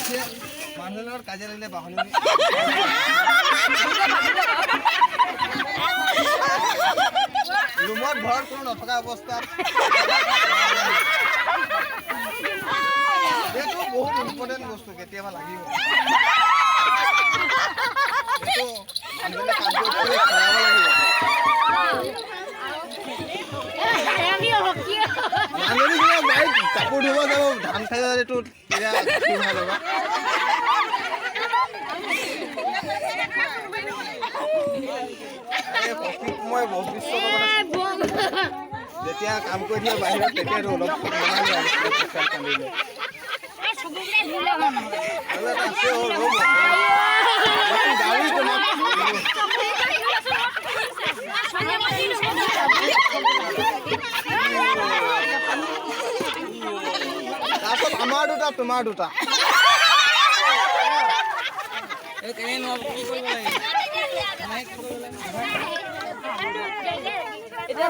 মানুহৰ লগত কাজিয়া লাগিলে বাহনি। ৰুমত ঘৰত কোনো নথকা অৱস্থাত এইটো বহুত ইম্পৰ্টেণ্ট বস্তু, কেতিয়াবা লাগিব। এইটো মানুহজনে কাম কৰি খেলাব লাগিব। মানুহজনী কিবা বাৰীত কাপোৰ ধুব যাব, ধান খাই যাব, এইটো তেতিয়া কি ভাল হ'ব? এই সখীক মই ভৱিষ্যতৰ কথা যেতিয়া কাম কৰি থাকিব বাহিৰত, তেতিয়াতো অলপ নামানে আৰু কান্দিলে। আৰু এটা আছে, অ, ৰ'ব। গাড়ী তোমাক। তাৰপাছত আমাৰ দুটা, তোমাৰ দুটা। এতিয়া।